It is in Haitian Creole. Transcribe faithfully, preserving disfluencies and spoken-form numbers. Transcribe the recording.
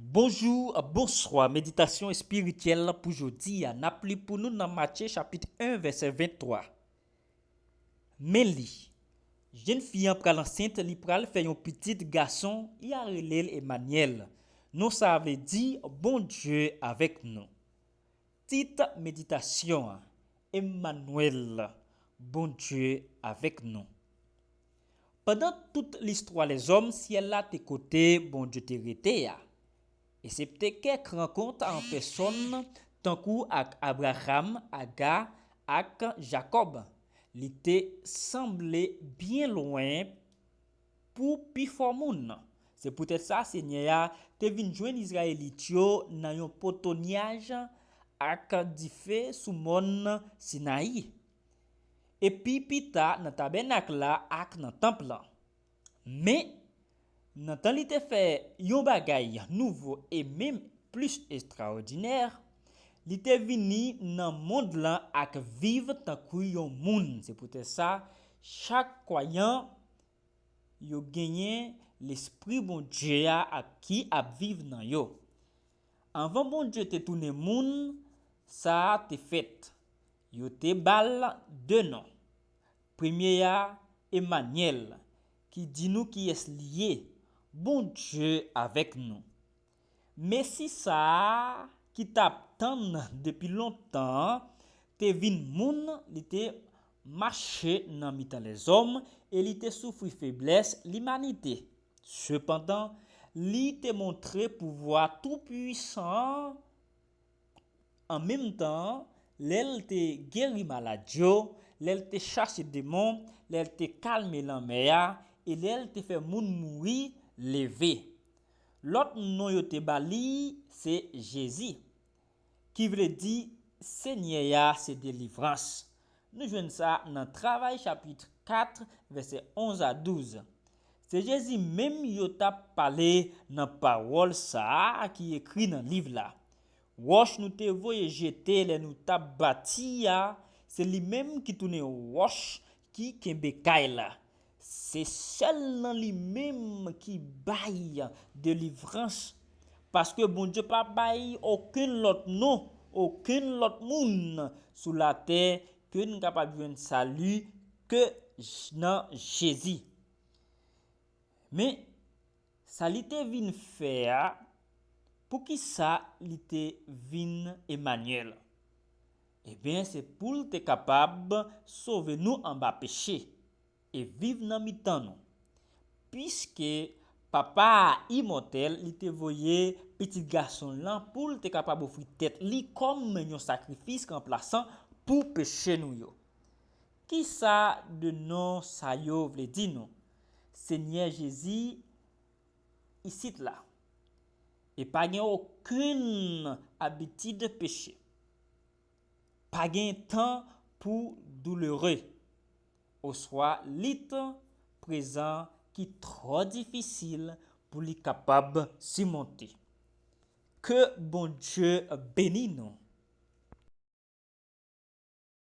Bonjou, bonswa. Meditasyon espirityèl pou jodi a. N ap li pou nou nan Matye chapit en, vèsè venntwa. Men li, jenn fi an pral ansent, li pral fè yon pitit gason, y a rele l Emanyèl. Non sa a vle di Bondye avèk nou. Tit meditasyon an, Emmanwèl, Bondye avèk nou. Pandan tout listwa lèzòm, syèl la te kote Bondye te rete a. Esepte kèk rankont an pèsòn, tankou ak Abraram, Aga, ak Jakòb. Li te sanble byen lwen pou pifò moun. Se poutèt sa, Senyè a te vin jwenn Izrayelit yo nan yon poto nyaj ak dife sou mòn Sinayi, epi pita nan tabènak la ak nan tanp lan. Men, nan tan li te fè yon bagay nouvo e menm plis estrawòdinè, li te vini nan mond lan ak viv tankou yon moun. Se poutèt sa, chak kwayan yo genyen Lespri Bondye a ak ki ap viv nan yo. Anvan Bondye te tounen moun, sa a te fèt. Yo te ba l de non. Premye a, Emanyèl, ki di nou kiyès li ye, Bondye avèk nou. Mesi sa a ki t ap tann depi lontan an te vin moun, li te mache nan mitan lèzòm e li te soufri feblès limanite. Sepandan, li te montre pouvwa Toupisan an. An menm tan, lè l te geri malad yo, lè l te chase demon, lè l te kalme lanmè a, e lè l te fè moun mouri leve. Lòt non yo te ba li se Jezi, ki vle di Senyè a se delivrans. Nou jwenn sa nan Travay chapit kat, vèsè onz a douz. Se Jezi menm yo t ap pale nan pawòl sa a ki ekri nan liv la. Wòch nou te voye jete lè nou t ap bati a, se li menm ki tounen wòch ki kenbe kay la. Se sèl nan li menm ki bay delivrans, paske Bondye pa bay okenn lòt non, okenn lòt moun sou latè ke n kapab jwenn sali ke j-, nan Jezi. Men, sa li te vin fè a, poukisa li te vin Emanyèl? Ebyen, se pou l te kapab sove nou anba peche e viv nan mitan nou. Piske Papa a imòtèl, li te voye Pitit Gason l lan pou l te kapab ofri tèt li kòm yon sakrifis ranplasan pou peche nou yo. Kisa de non sa yo vle di nou? Senyè Jezi isit la. E pa gen okenn abitid peche. Pa gen tan pou doulere oswa lit prezan ki twò difisil pou li kapab simonte. Ke Bondye beni nou.